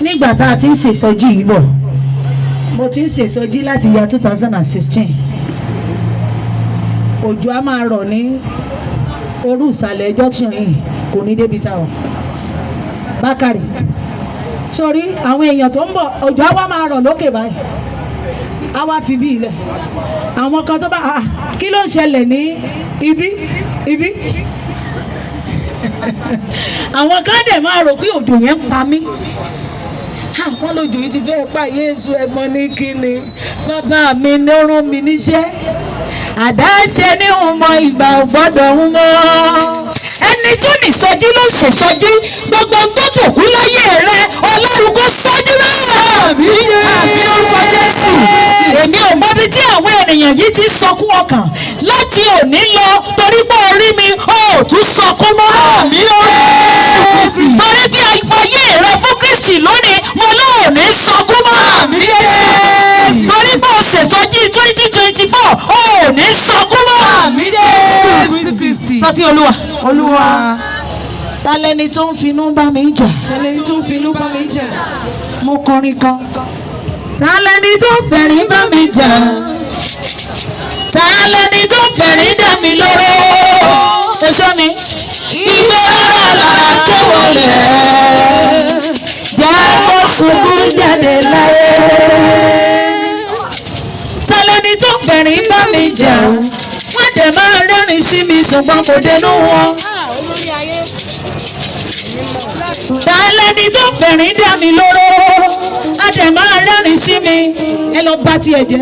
Nígbà tá a ti ń ṣèsọjí yìí bọ̀, mo ti ń ṣèsọjí láti ya 2016. Òjò á máa rọ̀ ní orú ìsàlẹ̀ junction yìí, kò ní débi táwọn Bákàrè sórí àwọn èèyàn tó ń bọ̀. Òjò á wá máa rọ̀ lókè báyìí, á wá fi bí ilẹ̀ àwọn kan tó bá, ah, kí ló ń ṣẹlẹ̀ ní ibi ibi? Àwọn kan dẹ̀ máa rò pé òjò yẹn ń pa mí. Wọ́n lójó yìí ti fẹ́ pa Yéésù. Ẹ̀gbọ́n ní kíni, bàbá mi ní ó rán mi níṣẹ́. Àdáṣe ní òun mọ ìgbà ò gbọ́dọ̀ ń mọ́. Ẹni tó ní sọjí ló ń ṣèsọjí. Gbogbo tó tòkú láyé rẹ, Ọlọ́run kò sọjí náà. Àmín, orúkọ Jésù. Èmi ò mọbi tí àwọn ènìyàn yìí ti sọkún ọkàn láti òní lọ, torí pé orí mi ò tún sọkún mọ́. Àmín, torí bí ayé rẹ fún Kristi lónìí, mo lóò ní sọkún mọ́. Àmín, torí pé o ṣèsọjí 2024, ò ní sọkún mọ́. Àmín, Jésù Kristi. Sọ pé, Olúwa. Olúwa. Ta lẹni tó ń finú bá mi jà? Ẹni tó ń finú bá mi jà. Mo kọrin kan. Ta lẹni tó ń fẹ̀rín bá mi jà? Ta lẹni tó ń fẹ̀rín dá mi lóró? Èso mi. Ìgbé rárá lára tó wọlé. Jẹ́ kó sunkún jáde láyé. Ta lẹni tó ń fẹ̀rín bá mi jà? Wọ́n dẹ̀ máa rẹ́rìn sí mi, ṣùgbọ́n kò dénú wọn. Ta lẹni tó fẹ̀rín dá mi lóró? Á dẹ̀ máa rẹ́rìn sí mi. Ẹ lọ bá tiẹ̀ jẹ́.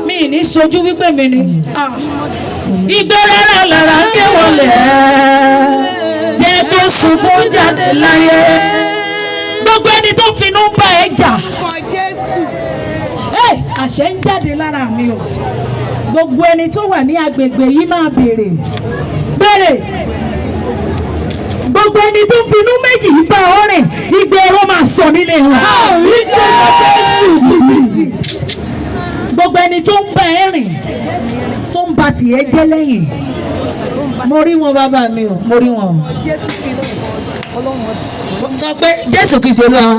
Mi ì ní sojú wípé mi ni. Ah. Ìgbé rárá lára ń ké wọlé. Jẹ́ kó sunkún jáde láyé. Gbogbo ẹni tó finú bá ẹ jà. Ẹ àṣẹ ń jáde lára mi o. Gbogbo ẹni tó wà ní agbègbè yìí máa béèrè. Béèrè, gbogbo ẹni tó finú méjì yìí bá ọ rìn, ìgbé ọ̀rọ̀ máa sọ nílé wọn. Gbogbo ẹni tó ń bá ẹ rìn, tó ń ba tiẹ̀ jẹ́ lẹ́yìn, mo rí wọn, bàbá mi o, mo rí wọn. Sọ pé, Jésù Kristi Olúwa.